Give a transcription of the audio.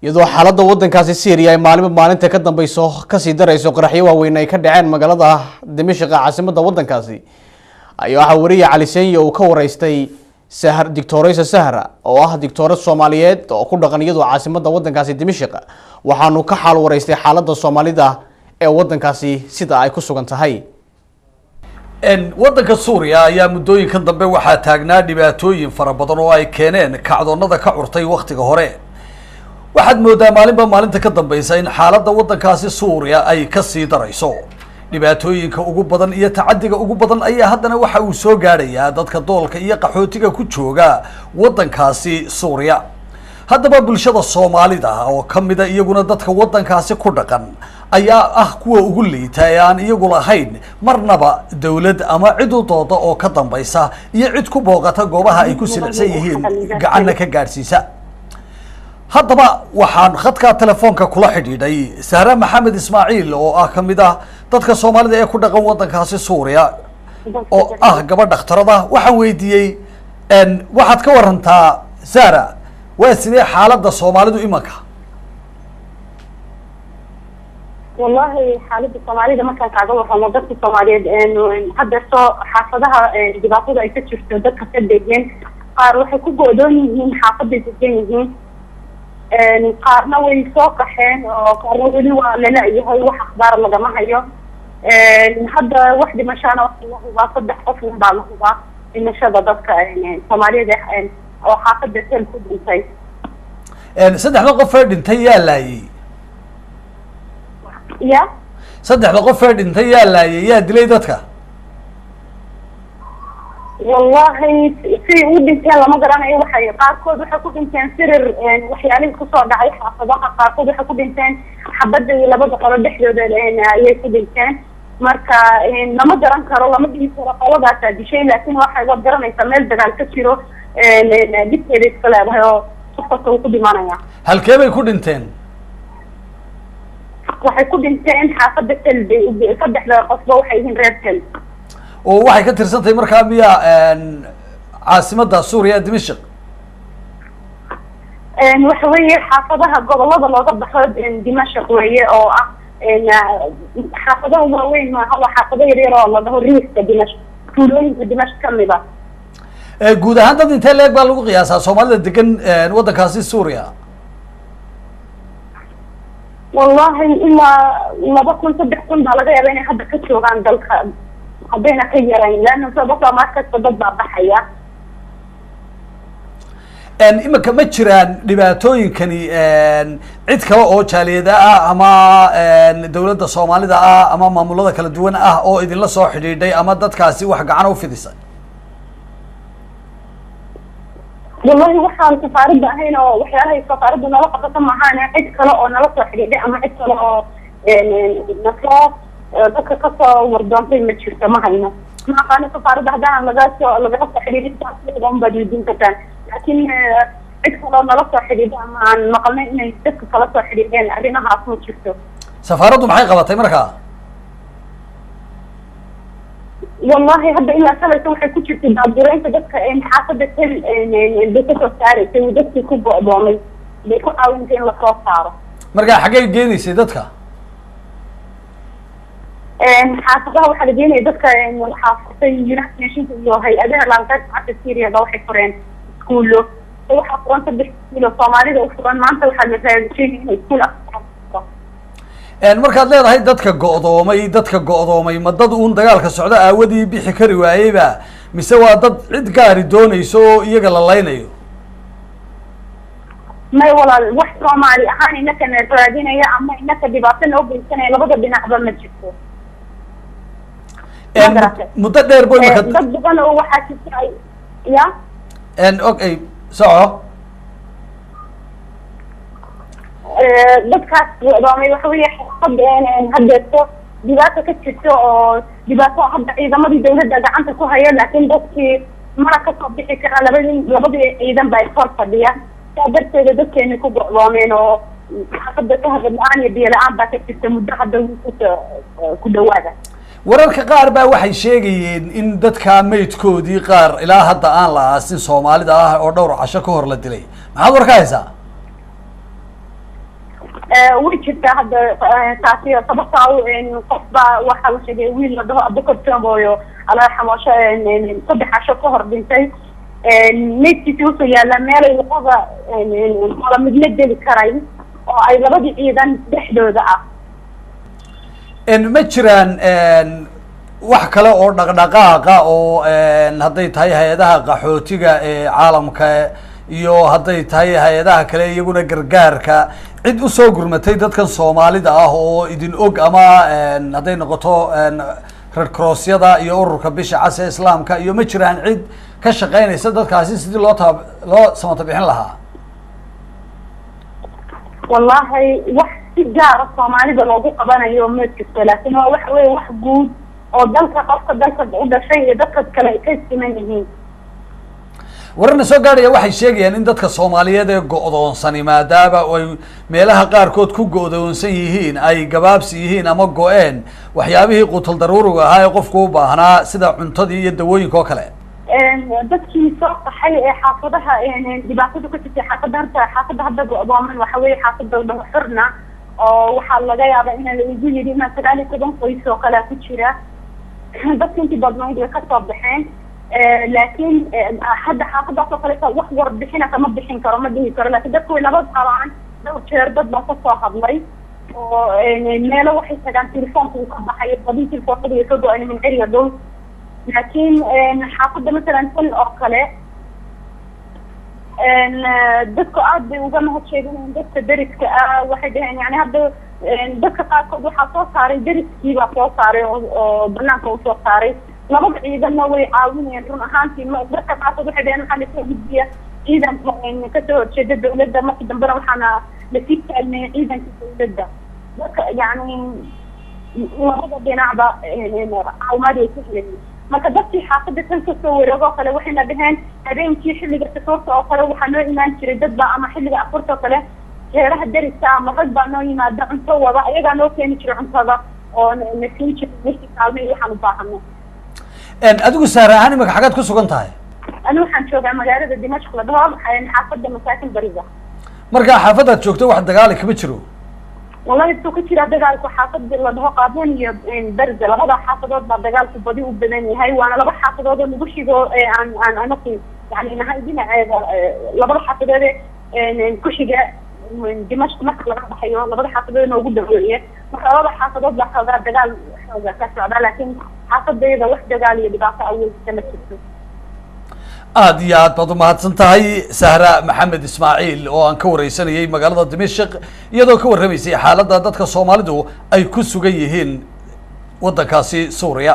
Iyadoo xaaladda waddankaasi Syria ay maalinba maalinta ka dambeyso kasii darayso, qaraxyo waaweyn ay ka dhaceen magaalada Dimashq, caasimadda waddankaasi, ayaa waxaa wariye Cali Senya uu ka wareystay Sahar, Dictoresa Sahra, oo ah dictoore Soomaaliyeed oo ku dhaqan iyadoo caasimadda waddankaasi Dimashq. Waxaanu ka xaal wareystay xaaladda Soomaalida ee waddankaasi sida ay ku sugan tahay. Waddanka Suuriya ayaa muddooyinkan dambe waxaa taagnaa dhibaatooyin fara badan oo ay keeneen kacdoonnada ka curtay waktiga hore. Waxaad moodaa maalinba maalinta ka dambeysa in xaaladda waddankaasi Suuriya ay kasii darayso. Dhibaatooyinka ugu badan iyo tacadiga ugu badan ayaa haddana waxa uu soo gaadhayaa dadka doolka iyo qaxootiga ku jooga waddankaasi Suuriya. Haddaba bulshada Soomaalida oo kamida iyaguna dadka waddankaasi ku dhaqan ayaa ah kuwa ugu liita ee aan iyagu lahayn marnaba dawlad ama cid u dooda oo ka dambaysa iyo cid ku booqata goobaha ay ku silicsan yihiin, gacanna ka gaadhsiisa. Haddaba waxaan khadka telefoonka kula xidhiidhay Sahra Maxamed Ismaaciil oo ah kamid ah dadka Soomaalida ee ku dhaqan waddankaasi Suuriya, oo ah gabadh dhakhtarada. Waxaan weydiiyey, waxaad ka warantaa Sahra, waa sidee xaaladda Soomaalidu imanka? Wallahi, xaaladda Soomaalida markaan kaaga warramo, dadka Soomaaliyeed haddeerto xaafadaha dhibaatada ay ka jirto dadka ka degan, qaar waxay ku go'doon yihiin xaafaday degan yihiin, qaarna way soo qaxeen, oo qaarna weli waa lala-yahay, wax akhbaar lagama hayo. Hadda wax dhimashaana waxa la hubaa 3 qof un baa la hubaa dhimashada dadka Soomaaliyeed oo xaafadda Tel ku dhintay. Saddexda qof ee dhintay yaa laayay? Ya? Saddexda qof ee dhintay yaa laayay? Yaa dilay dadka? Wallahi, siday u dhinteen lama garanayo. Waxay qaarkood waxay ku dhinteen sirir waxyaalihii kusoo dhacay xaafadaha, qaarkood waxay ku dhinteen xabadda iyo labada qolo dhexdooda ayay ku dhinteen. Marka lama garan karo, lama dhihi karo qoladaasaa dishay, laakiin waxay waad garanaysaa meel dagaal ka jiro dhibkeeda iska leedahay oo qof kasta uu ku dhimanaya. Halkee bay ku dhinteen? Waxay ku dhinteen xaafadda Tel bay, saddexda qofba waxay yihiin reer Tel. Oo waxay ka tirsan tahay markaa miya caasimadda Suuriya, Dimashq? Waxa weeye xaafadaha gobolada looga baxo Dimashq weeye, oo ah xaafadaha waaweyn maaha, waa xaafado yaryar oo la dhaho riifka Dimashq, tuulooyinka Dimashq kamid a. Guud ahaan dad intee leeg baa lagu qiyaasaa Soomaalida degan waddankaasi Suuriya? Wallahi, ilaa 2000, 3000 baa laga yaaba inay hadda ka joogaan dalka, haddayna ka yarayn, leanna sababtoo mar kasta dad baa baxaya. Iminka ma jiraan dhibaatooyinkani cid kale oo jaaliyada ah ama dawladda Soomaalida ah ama maamulada kala duwan ah oo idinla soo xidhiidhay ama dadkaasi wax gacana ufidisay? Wallahi, waxaan safaaradda ahayn oo waxyaalahay safaaradda nala qabato maahaan, cid kale oo nala soo xidhiidhay ama cid kale oo nasoo dadka kasoo wardoontay ma jirto, ma hayno, ma aqaano. Safaaradda haddaan lagasoo lagala soo xidhiidhin taas baad weydiin kartaan, laakiin cid kaloo nala soo xidhiidha ama aan maqalnay inay dadka kala soo xidhiidheen arrimahaas ma jirto. Safaaraddu maxay qabatay markaa? Wallahi, hadda ilaa shalayta waxay ku jirtay baabureynta dadka xaafadda Tel bay kasoo saaraysay, dadkii ku go'doomay bay ku caawintay in lasoo saaro. Markaa xaggay geenaysay dadka? Xaafadaha waxaa la geenaya dadka. Waxaa furtay United Nations iyo hay-adaha laanqeybta cagta Syria ba, waxay fureen iskuulo. Waxaa furan 3 iskuulo Soomaalida u furan. Maanta waxaa la raadinaya inay iskuul. Markaad leedahay dadka go'doomay, dadka go'doomay ma dad uun dagaalka socdo aawadii bixi kari waayeyba, mise waa dad cid gaari doonayso oo iyaga la laynayo? May walaal, wax Soomaali ahaan inakana raadinaya ama inaka dhibaato noo geysanaya labada dhinacba ma jirto. Muddo dheer bo imaka dad badan oo waxaa jirta ay ya. Okay, soco. Dadkaas go'doomay waxa weeye xaafad haddeeto dhibaato ka jirto, oo dhibaato hadda ciidamadii dawladda gacanta ku haya, laakiin dadkii mana kasoo bixi karaan, labadii ciidan baa ishor fadhiya. Saa darteeda dadkeeni ku go'doomeen oo xaafadda kaharad la-aan iyo biyo la-aan baa ka jirta muddo hadda ku dhawaada. Wararka qaar baa waxay sheegayeen in dadka maydkoodii qaar ilaa hadda aan la aasin, Soomaalida ah oo dhowr casho ka hor la dilay. Maxaad war ka haysaa? Way jirtaa hadda taasi, sababtaa qof baa waxaa la sheegay wiil la dhaho Abubakar Tomboyo, Allah yarxamo, 3 casho ka hor dhintay. Meydkiisi wuxuu yaalaa meelay labada qola midna geli karayn oo ay labadii ciidan dhexdooda ah. Ma jiraan wax kale oo dhaqdhaqaaqa oo hadday tahay hay-adaha qaxootiga ee caalamka iyo hadday tahay hay-adaha kale iyaguna gargaarka, cid usoo gurmatay dadkan Soomaalida ah oo idin og, ama hadday noqoto Red Crossyada iyo ururka Bisha Cas ee Islaamka iyo, ma jiraan cid ka shaqeynaysa dadkaasi sidii loo taa loo samata bixin lahaa? Wallahi wax si gaara Soomaalida loogu qabanayo ma jirto, laakin waa waxa weya wax guud oo dalka qofka dalka u dhashay iyo dadka kale ay ka siman yihiin. Wararna soo gaadhaya waxay sheegayaan in dadka Soomaaliyeed ee go'doonsani, maadaama ay meelaha qaarkood ku go'doonsan yihiin, ay gabaabsi yihiin ama go-een waxyaabihii quutal daruuriga ahaa ee qofku u baahnaa, sida cuntadii iyo dawooyinka oo kale. Dadkii soo qaxay ee xaafadaha dhibaatada ku jirtay, xaafadda horta xaafadda hadda go'dooman waxa weeye xaafadda dhaho Xurna, oo waxaa laga yaabaa in la igu yidhi inaa 19 qoys oo kalea ku jira. Dadka intii badnayd way kasoo baxeen, laakiin hadda xaafadaas oo kaleeta wax warbixina kama bixin karo, ma dhihi karo, laakiin dadku way nabad qabaan. Dhowr jeer dad baa kasoo hadlay oo meelo waxay tagaan telefoonka uu ka baxayo, badi telefoonada way ka go-een min ceriga dhul. Laakiin xaafadda masalan tan oo kale dadku aad bay uga mahad sheeganayeen dadka deriska ah. Waxay dhaheen yani hadda dadka qaarkood waxaa soo saaray deriskiibaa soo saaray oo banaanka usoo saaray. Labada ciidanna way caawinayeen run ahaantii. Dadka qaarkood waxay dhaheen waxaa lasoo gudbiya ciidanka kasoo horjeeda dawladda, markii dambena waxaana lasii kaalmeeyay ciidanka dawladda. Dadka yani labada dhinacba caawimaad way ka helayeen. Marka dadkii xaafadda tan kasoo wareego kale waxayna dhaheen habeenkii xilliga suxuurta oo kale waxaa noo imaan jiray dad baa, ama xilliga afurta oo kale reeraha deriska ama rag baa noo yimaada cunto wada, ayagaa noo keeni jiray cuntada oo na siin jiray wixii kaalmay waxaan u baahano. Adigu Saar ahaan imaka xagaad ku sugan tahay? Ani waxaan joogaa magaalada Dimashq la dhaho, xaafadda Masaakin Bariga. Marka xaafaddaad joogto wax dagaali kama jiro? Wallahi intuu ka jiraa dagaalku xaafad la dhaho Qaabuun iyo Berza, labada xaafadood baa dagaalku badi u badan yahay, waana laba xaafadood oo nagu xigo aan anaku yani nahay dhinaceeda, labada xaafadood ee ku xiga Dimashq marka laga baxayo, labada xaafadood noogu dhaweeye. Marka labada xaafadood baa xoogaa dagaal xooga ka socda, laakiin xaafadayda wax dagaal iyo dhibaato awoodisa ma jirto. Aad iyo aad baad umahadsan tahay Sahra Maxamed Ismaaciil oo aan ka wareysanayay magaalada Dimashq, iyadoo ka warramaysay xaaladda dadka Soomaalidu ay ku sugan yihiin waddankaasi Suuriya.